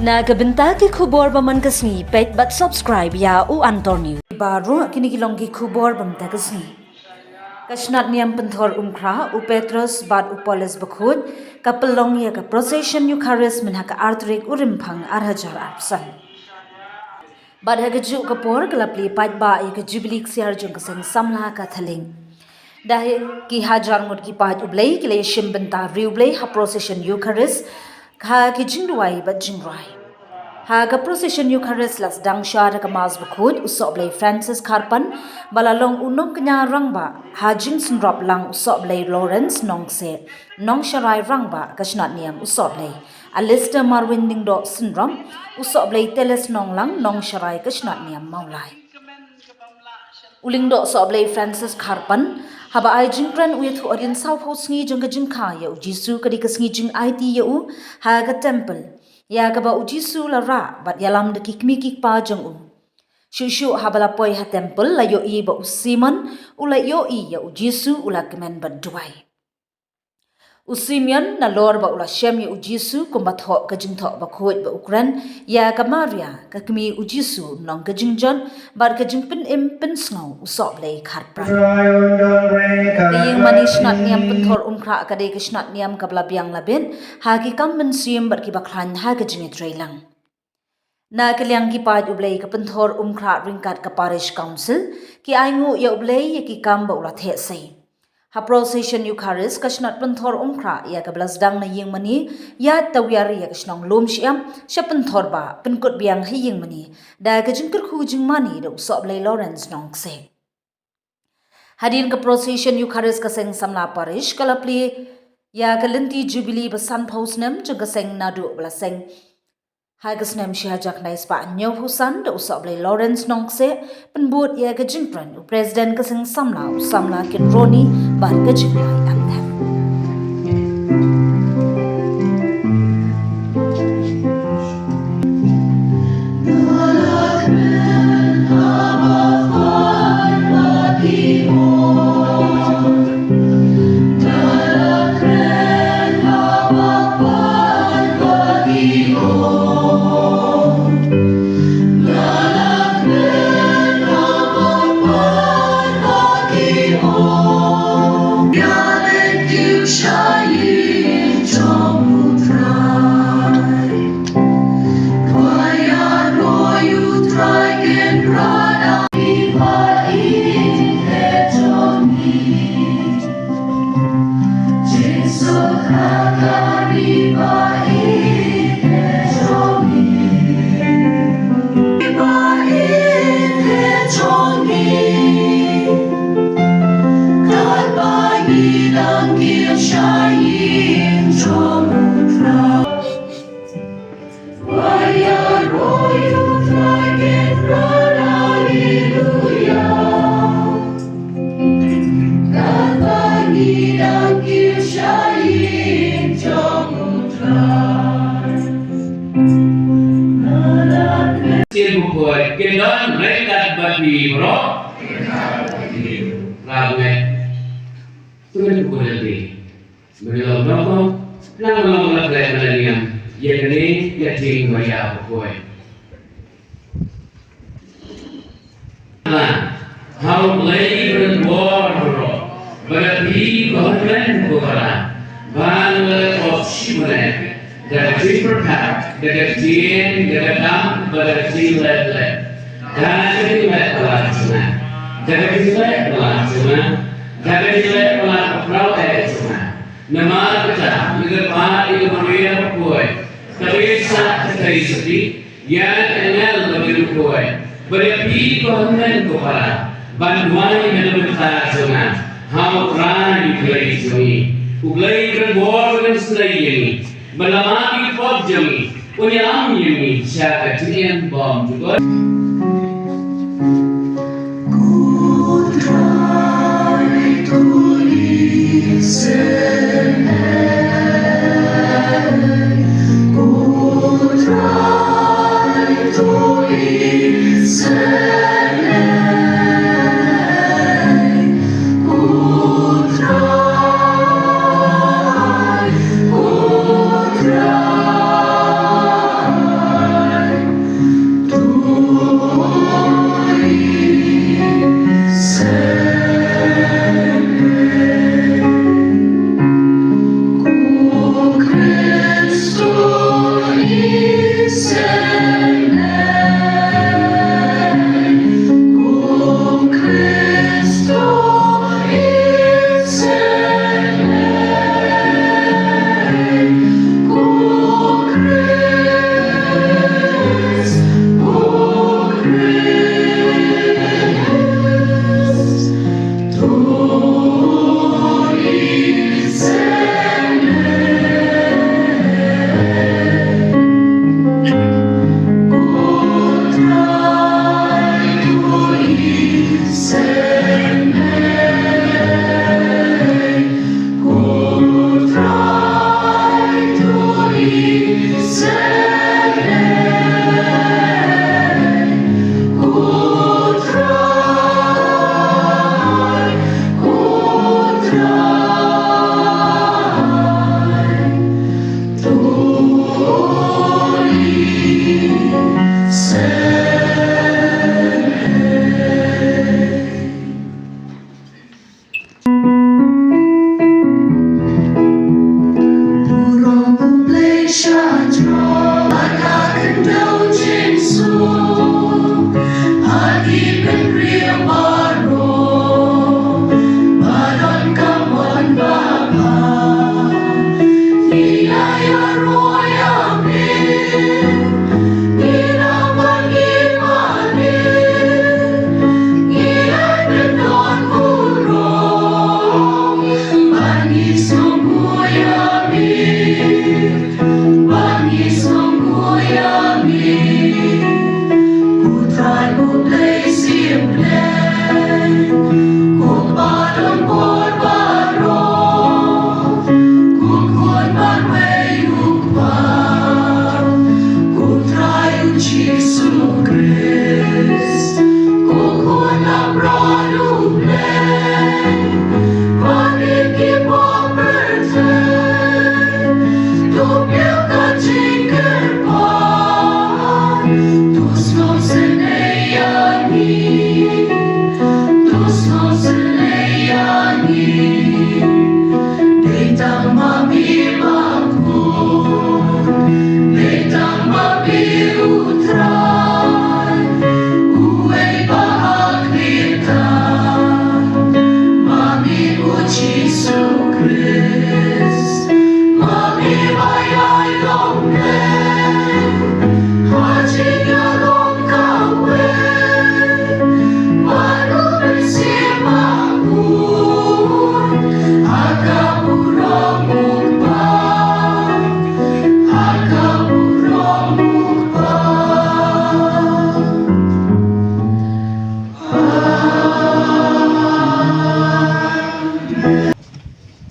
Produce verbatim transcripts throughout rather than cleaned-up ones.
Na ka bynta ki khubor ba man ka sngi, peit bad subscribe ïa u Antor News. Baroh kine ki long ki khubor ba man ka sngi. Ka shnat niam pynthor Umkhrah, u Petros bad u Paulus Bakhuid, ka pynlong ïa ka procession Eucharist mynha ka ar tarik u Rymphang ar hajar arphew san. Bad ha kajuh ka por ka la plie paidbah ïa ka Jubilee Ksiar jong ka Seng Samla Katholik. Da ki hajar ngut ki paid U Blei ki la ïashim bynta riewblei ha procession Eucharist, ha ki jingduwai bad jingrwai. Ha ka procession Eucharist la sdang sha da ka Mass Bakhuid u Sohblei Francis Kharpan, ba la long u nongkñia rangbah ha jingsynrop lang u Sohblei Lawrence Nongkseh, nongsharai rangbah ka shnat niam u Sohblei Alistair Marwin Lyngdoh Synrop, u Sohblei Teles Nonglang, nongsharai ka shnat niam Mawlai. U Lyngdoh Sohblei Francis Kharpan, haba ai jingkren u ïathuh hadien sawphew sngi jong ka jingkha ïa u Jisu ka dei ka sngi jingaiti ïa u ha ka temple, ïa kaba u Jisu la rah bad ïalam da ki kmie ki kpa jong u. Shuh shuh haba la poi ha temple la ïohi ba u Simon u la ïohi ïa u Jisu u la kmen bad duwai. U Simeon nalor ba u la shem ïa u Jisu kumba thoh ka Jingthoh Bakhuid ba u kren ïa ka Maria ka kmie u Jisu, long ka jingjot bad ka jingpynim pynsngew u Sohblei Kharpran. Ka ïing mane shnat niam pynthor Umkhrah ka dei ka shnat niam kaba la biang la bit ha ki kam mynsiem bad kiba khlaiñ ha ka jingïatreilang. Na ka liang ki paid U Blei ka pynthor Umkhrah ryngkat ka Parish Council ki ainguh ïa U Blei ïa ki kam ba u la theh sei. Ha procession Eucharist ka shnat pynthor Umkhrah ïa kaba la sdang na ïing mane ïaid tawiar ïa ka shnong Lumshyiap sha pynthor ba pynkut biang ha ïing mane da ka jingkyrkhu jingmane da u Sohblei Lawrence Nongkseh. Hadien ka procession Eucharist ka Seng Samla Parish ka la plie ïa ka lynti Jubilee ba sanphew snem jong ka seng naduh ba la seng ha ka snem shi hajar khyndai spah hynñiewphew san da u Sohblei Lawrence Nongkseh, pynbud ïa ka jingkren u President ka Seng Samla u Samla Kit Roni bad ka jinglong am them. Sien Bakhuid, kin don ryngkat bad phi baroh. Rap ngai. Tuan Bakhuid lynti. Ba ngi long nongpop, nang long la khleh na la niam, ïa kane ka jingbaïa Bakhuid. Ha U Blei ba rit bor baroh, ba da phi ba hynmen ba para, ba ngi la leh pop shibun eh, da ka jingpyrkhat, da ka jingïeng, da ka kam, bad da ka jingleh leh. Da ka jingleh palat jong nga, da ka jingleh palat jong nga, da ka jingleh palat ba khraw eh jong nga. Namar kata, ngi kyrpad ïa ka Maria Bakhuid, ka Theresa ka Theresa, ïa ka angel ba rit Bakhuid, bad ïa phi ba hynmen ba para, ban duwai na ka bynta jong nga ha U Trai U Blei jong ngi. U Blei un bor un syroi ïa ngi, ban lam ïa ki pop jong ngi, un ïalam ïa ngi sha ka jingim bymjukut.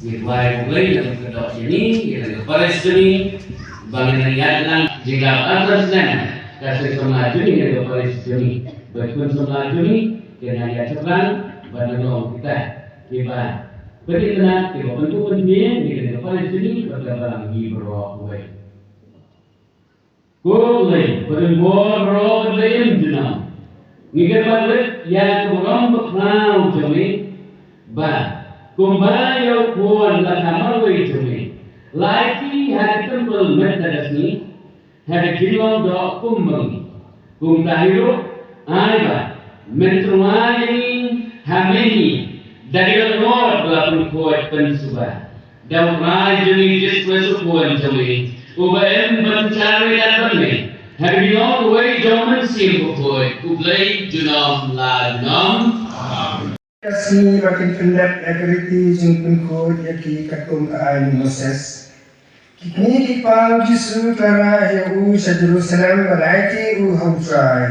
Ngi duwai U Blei na ka doh jong ngi, ïa ka parish jong ngi, ba ngin ïaid lang jingïaid artatien ka seng samla jong ngi, ïa ka parish jong ngi, ba ki khun samla jong ngi kin ïaid shaphrang bad kin long kita kiba pynitynnad, kiba pynkup pynbiang ïa ka parish jong ngi bad ka balang ngi baroh kawei. Ko Blei, ba don bor baroh, Blei im junom. Ngi kyrpad rit ïa ka burom bakhraw jong me, ba kumba ïa u khun la ka marwei jong me la aiti ha ka temple mynta ka sngi, ha ka jinglong doh kum ma ngi. Kumta hi ruh, ai ba men tyrwa ïa ngi ha me hi da ka dohnud ba la pynkhuid pynsuba da U Trai jong ngi Jisu Khrist U Khun jong me, uba im bad synshar ïa ngi bad me ha ka jinglong kawei jong U Mynsiem Bakhuid, U Blei junom la junom. Ka sngi ba kin pyndep ïa ka riti jingpynkhuid ïa ki katkum ka aiñ u Moses, ki kmie ki kpa u Jisu ki la rah ïa u sha Jerusalem ban aiti u ha U Trai.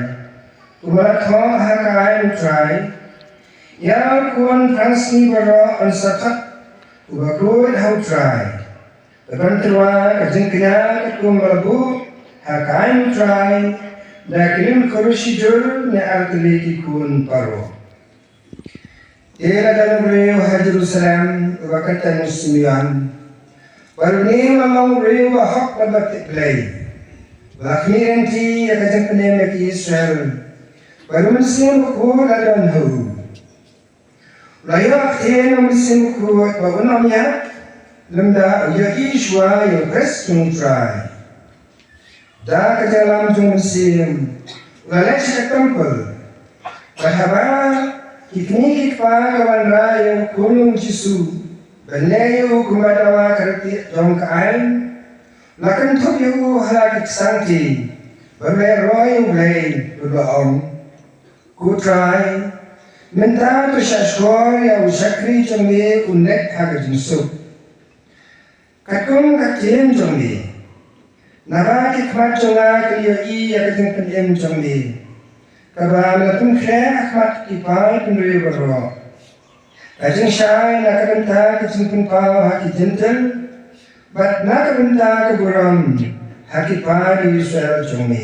Kumba la thoh ha ka aiñ U Trai, ïa u khun phrang sngi baroh un sa khot u bakhuid ha U Trai, bad ban tyrwa ka jingkñia katkum ba la buh ha ka aiñ U Trai da ki lyngkhur shijur ne artylli ki khun baroh. Te la don u briew ha Jerusalem uba kyrteng u Simeon. Bad une u la long u briew uba hok bad uba tip Blei, uba la khmih lynti ïa ka jingpynim ïa ki Israel. Bad U Mynsiem Bakhuid la don ha u. U la ïoh ktien U Mynsiem Bakhuid ba un ym ïap lymda u ïohi shuwa ïa u Khrist jong U Trai. Da ka jingïalam jong u Mynsiem, u la leit sha ka templ. Bad haba ki kmie ki kpa ki la wanrah ïa u khun u Jisu ban leh ïa u kumba dawa ka riti jong ka aiñ, la kynthup ïa u ha la ki ksangti bad la ïaroh ïa U Blei bad la ong, Ko Trai, mynta to shahshkor ïa u shakri jong me un leit ha ka jingsuk. Katkum ka ktien jong me. Naba ki khmat jong nga ki ïohi ïa ka jingpynim jong me, kaba me la pynkhreh ha khmat ki para bynriew baroh. Ka jingshai na ka bynta ka jingpynpaw ha ki Jentil, bad na ka bynta ka burom ha ki para Israel jong me.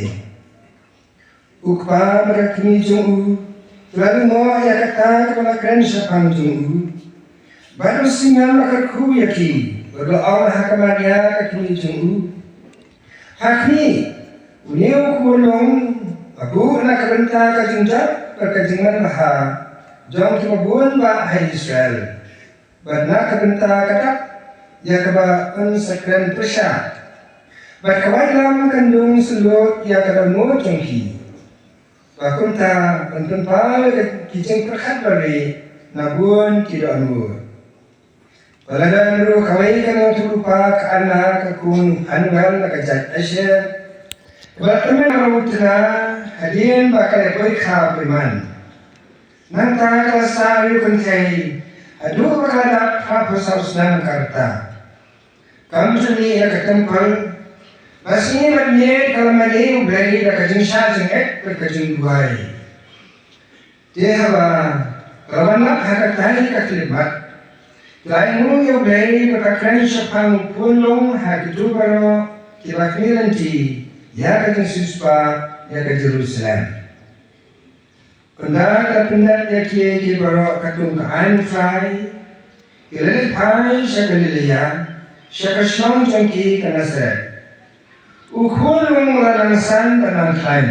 U kpa bad ka kmie jong u ki la lyngngoh ïa kata kaba la kren shaphang jong u. Bad u Simeon u la kyrkhu ïa ki bad u la ong ha ka Maria ka kmie jong u, Ha kmie, une u khunlung la buh na ka bynta ka jingjop bad ka jingman bha jong kiba bun bah ha Israel. Bad na ka bynta ka dak ïa kaba un sa kren pyrshah. Bad ka waitlam kan dung syllut ïa ka dohnud jong ki. Ba kumta un pynpaw ïa ki jingpyrkhat barieh na bun ki dohnud. Ba la don ruh kawei ka nongïathuhlypa ka Anna ka khun Phanuel na ka jait Asher. Ba la tymmen na u tnga hadien ba ka la poi kha poi man. Nangta ka la sah riewkynthei haduh ba ka la dap khatphewsaw snem ka rta. Kam ju mih na ka templ, ba sngi bad miet ka la mane U Blei da ka jingshah jingeh bad ka jingduwai. Te haba ka la wan lap ha kata ka khyllipmat, ka la ainguh ïa U Blei bad ka kren shaphang u khunlung ha kito baroh kiba khmih lynti ïa ka jingsiewspah ïa ka Jerusalem. Ynda ka la pyndep ïa kiei kiei baroh katkum ka aiñ U Trai, ki la leit phai sha Galilea, sha ka shnong jong ki ka Nasaret. U khunlung u la nang san bad nang khlaiñ.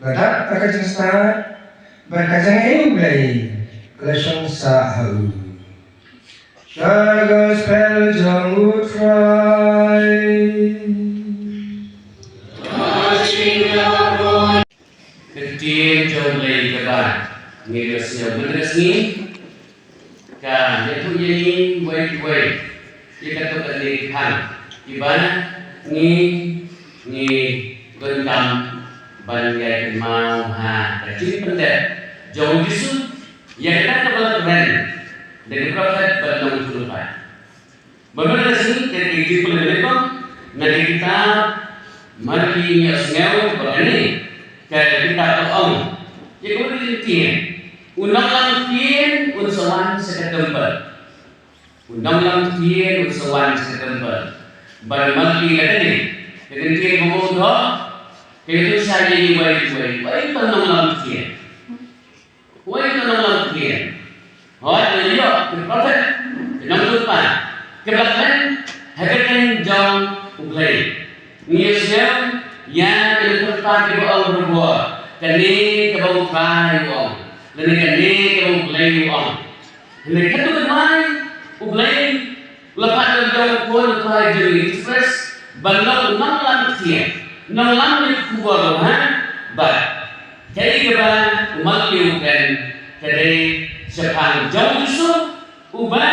La dap da ka jingstad bad ka jingaiñ U Blei ka la shong sah ha u. Ka gospel jong U Trai. Ka ktien jong U Blei kaba ngi ïohsngew mynta ka sngi ka ïathuh ïa ngi uwei pa uwei ïa kato ka leh ka phang kiba ngi, ngi donkam ban ïai kynmaw ha ka jingpyndep jong U Jisu ïa kata kaba la kren da ki prophet bad nongïathuhlypa. Ba mynta ka sngi ka dei ka jingpyllait na ka kitab Malaki, ngi ïohsngew ba kane ka kitab ka ong ïa kaba ktien, u nonglam ktien un sa wan sha ka templ. U nonglam ktien un sa wan sha ka templ. Bad Malaki ka dei ka ktien ba u thoh ka ïathuh shai ïa ngi uwei pa uwei, uei uta u nonglam ktien. Uwei uta u nonglam ktien. Hooid, ngi ïoh ki prophet, ki nongïathuhlypa kiba la kren ha ka kyrteng jong U Blei. Ngi ïohsngew ïa ki nongïathuhlypa kiba ong baroh, kane kaba U Trai u ong, lane kane kaba U Blei u ong. Hynrei katto katne U Blei u la phah ïa u Khun u Trai jong ngi Jisu Khrist ban long u nonglam ktien, nonglam ïa ka khubor ba bha. Bad kaei kaba u Malaki u kren ka dei shaphang jong u Jisu uba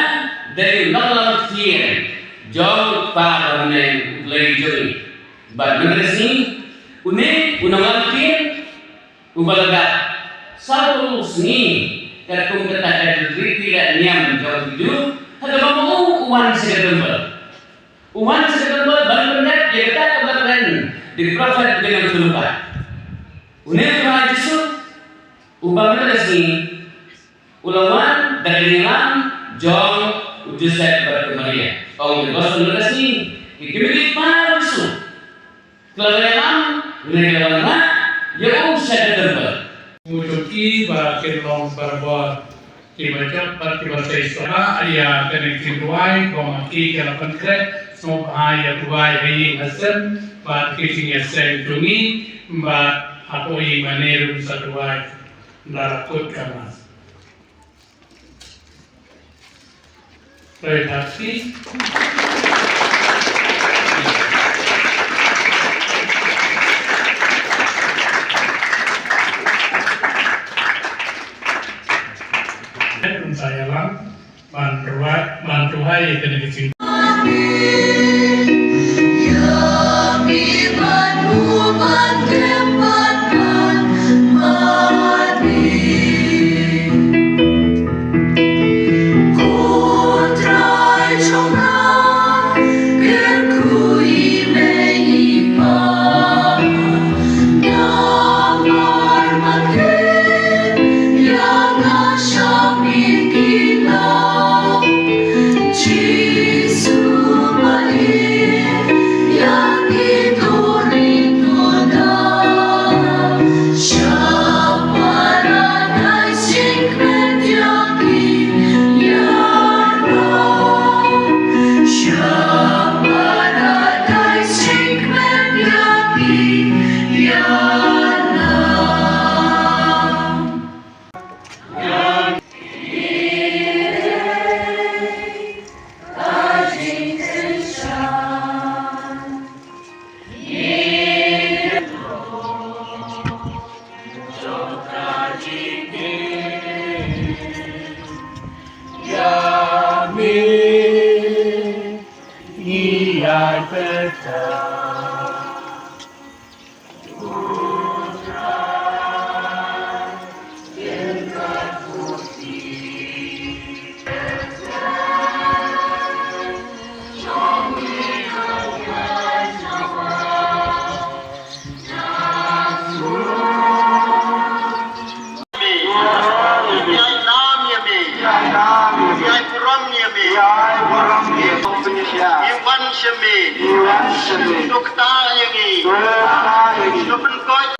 dei u nonglam ktien jong u Kpa ba ha bneng, U Blei jong ngi. Bad mynta ka sngi une u nonglam ktien uba la dap saw sngi katkum kata ka riti ka niam jong ki Jiw, ha kaba ma u u wan sha ka templ. U wan sha ka templ ban pyndep ïa kata kaba la kren da ki prophet bad ki nongïathuhlypa. Une u Trai Jisu uba mynta ka sngi u la wan da ka jingïalam jong u Joseph bad ka Maria. Ong ka gospel mynta ka sngi, ki kmie ki kpa u Jisu ki la ïalam ne ki la wanrah ïa u sha ka templ. Nguh ïa ki ba kin long barabor kiba jop bad kiba seisoh. Ïa kane ka jingduwai, kum ma ki ki la pynkhreh sngewbha ïa duwai ha ïing ha sem bad ki jingïaseng jong ngi, bad hapoh ïing mane ruh sa duwai. Nda la kut ka mas. Pray, Patsy. Ïai nam ïa me. Ïai nam ïa me. Ïai burom ïa me. Ïai burom ïa me. Ngi wan sha me. Ngi wan sha me. To kta ïa ngi. To kta ïa ngi. To pynkoit.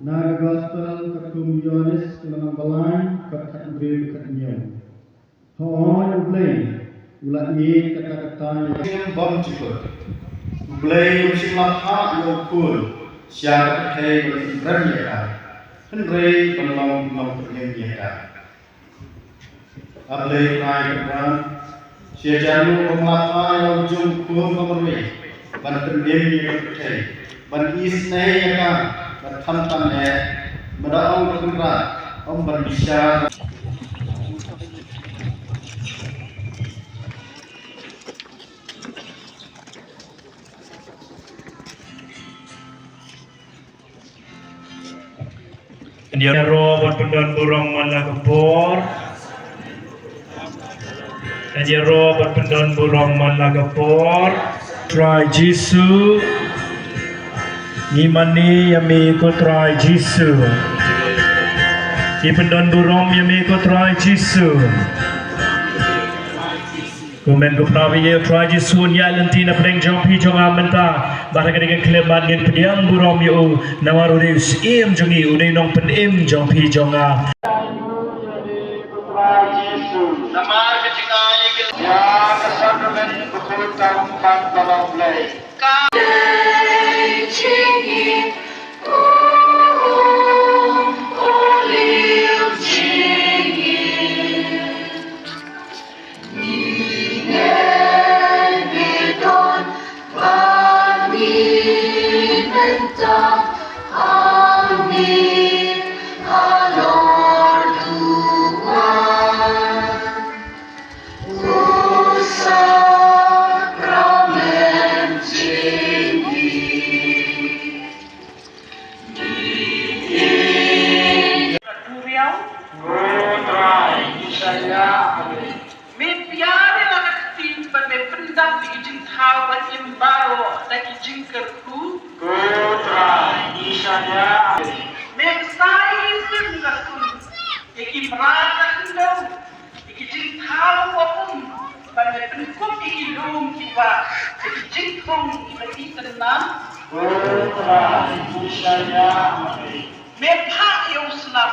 Na ka Gospel katkum u Ïoannis, ka lynnong ba lai, ka khathynriew, ka khathynñiew. Hooid, U Blei u la ïeit katta katta ïa ka. Im bym jukut. U Blei um shym la phah ïa u Khun sha ka pyrthei ban pynrem ïa ka, hynrei ban long nongpynim ïa ka. A Blei Trai Kynrad, sha jan u bym la phah ïa u jong u Khun ba marwei ban pynim ïa ka pyrthei, ban isynei ïa ka, bad khamtam eh, mada ong ka Kynrad, ym ban bishar. Ngi ïaroh bad pyndon burom man la ka por. Ngi ïaroh bad pyndon burom man la ka por. Trai Jisu. Ngi mane ïa me ko Trai Jisu. Ngi pyndon burom ïa me ko Trai Jisu. Kumne ko para bangeit, Trai Jisu un ïaid lynti na pdeng jong phi jong nga mynta. Bad ha kane ka khyllipmat ngin pdiang burom ïa u namar u dei u Syiem jong ngi, u dei u Nongpynim jong phi jong nga. Namar ka jingaiei ïa ka sakrament bakhuid tam ban balang Blei. Ka Duriaw. Ko Trai, ngi shaniah ïa me. Me pdiang ïa la ka kti bad me pyndap ïa ki jingthaw ba im baroh da ki jingkyrkhu. Ko Trai, ngi shaniah ïa me. Me bsa ïa ki jingkyrkhu, ïa ki mrad ka khyndew, ïa ki jingthaw ba um, bad me pynkup ïa ki lum ki wah, ïa ki jingthung kiba itynnad. Ko Trai, ngi shaniah ïa me. Me phah ïa u slap.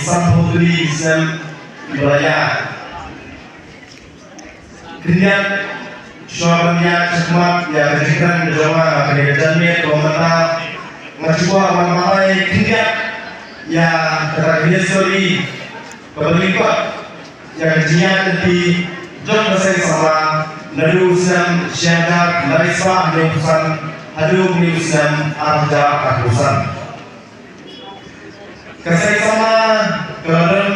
San phew tylli ki snem ba la ïaid. Khyndiat, shuwa ban ïaid shakhmat ïa ka jingkren ka jong nga ha kane ka janmiet kaba mynta, nga shu kwah ban batai khyndiat ïa kata ka history kaba lyngkot ïa ka jingïaid lynti jong ka Seng Samla naduh u snem shi hajar khyndai spah hynñiewphew san haduh une u snem ar hajar arphew san. Ka Seng Samla ka la don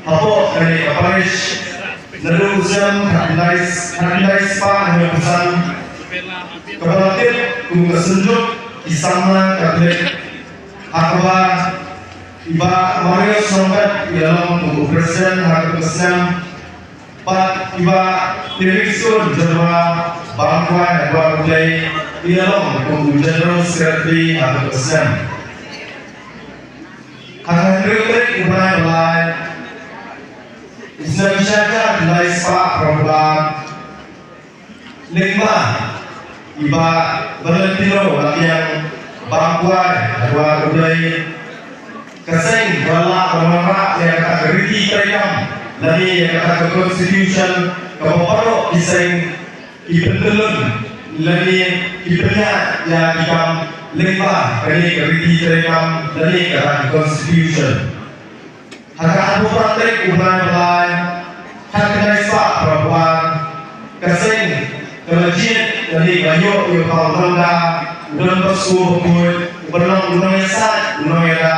hapoh kane ka parish naduh u snem khatkhyndai, khatkhyndai spah hynñiewphew san, kaba la tip kum ka Synjuk ki Samla Katholik, ha kaba i Bah Marius Nongbet i la long kum u president ha kata ka snem. Bad i Bah Livingstone Jyrwa Bamkwai Edward Blei i la long kum u General Secretary ha kata ka snem. Ha ka hynriew tarik u bnai ba lai, u snem shi hajar khyndai spah phra phew ar, lyngba i Bah Valentino Lakiang Bamkwai Edward Blei, ka seng ka la lah ban wanrah ïa kata ka riti treikam lane ïa kata ka constitution kaba baroh ki seng ki pyntyllun lane ki pynïaid ïa ki kam lyngba kane ka riti treikam lane kata ka constitution. Ha ka arphew phra tarik u bnai ba lai, khatkhyndai spah phra phew ar, ka seng ka la jied lane ka la ïoh ïa u nongda u Don Bosco Bakhuid uba long u nongïasaid u nongïada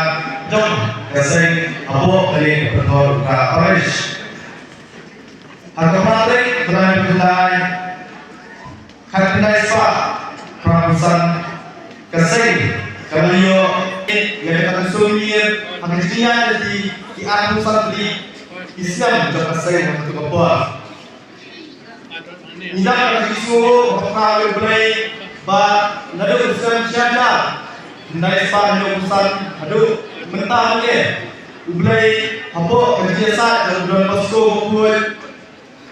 jong ka seng hapoh kane ka Pynthorumkhrah Parish. Ha ka phra tarik bnai ba khyndai, khatkhyndai spah phra phew san, ka seng ka la ïoh ïa kata ka sumar ha ka jingïaid lynti ki arphew san tylli ki snem jong ka seng ha kata ka por. Ngi dap ka jingsngewnguh kaba kha ïa U Blei ba naduh u snem shi hajar khyndai spah hynñiewphew san haduh mynta mynne, U Blei hapoh ka jingïasaid jong u Don Bosco Bakhuid,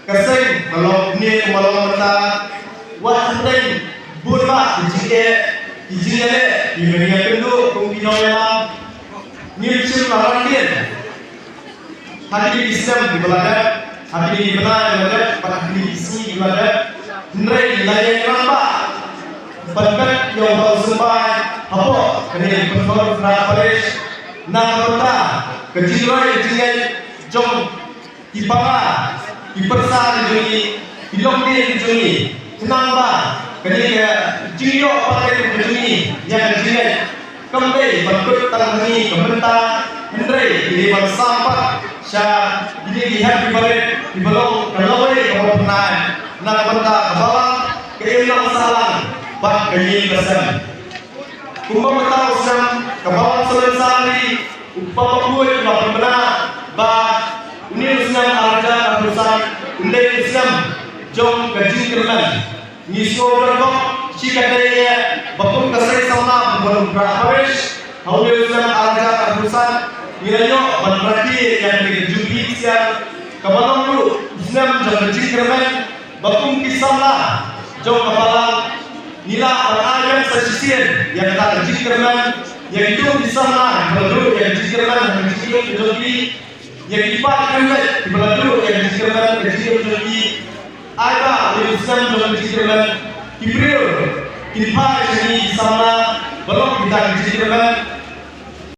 ka seng ka long kumne kumba long mynta. Wat hapdeng bun bah ki jingeh, ki jingeh kiba ngi ïakynduh kum ki nongïalam, ngim shym la rangkien ha kine ki snem kiba la dep, ha kine ki bnai kiba la dep bad ha kine ki sngi kiba la dep. Hynrei la ïeng rangbah ban peit ïa u Bah u symbai hapoh kane ka Pynthorumkhrah Parish na ka bynta ka jingroi ka jingngeit jong ki para, ki pyrsa ki jong ngi, ki longdien ki jong ngi, khnang ba kane ka jingïoh pateng ka jong ngi ïa ka jingngeit kam dei ban kut tang ha ngi ka mynta, hynrei ka dei ban sam pat sha kine ki hep ki barit kiba long ka lawei kaba pynai na ka bynta ka balang, ka imlang sahlang bad ka ïing ka sem. Kumba mynta u snem, ka Balang Salem Sari u Papa Bakhuid u la pynbna ba une u snem ar hajar arphew san un dei u snem jong ka jingkyrmen. Ngi sngew donkam shi katdei eh ba kum ka Seng Samla Pynthorumkhrah Parish, ha une u snem ar hajar arphew san ngi la ïoh ban rakhe ïa kane ka Jubilee Ksiar kaba long ruh u snem jong ka jingkyrmen. Ba kum ki samla jong ka balang ngi lah ban ai sa shisien ïa kata ka jingkyrmen ïa kito ki samla kiba la duh ïa ka jingkyrmen ha ka jingim ka jong ki, ïa ki paid riewngeit kiba la duh ïa ka jingkyrmen ha ka jingim ka jong ki. Ai ba ïa u snem jong ka jingkyrmen ki briew kin phai sha ngi ki samla ba long kita ki jingkyrmen.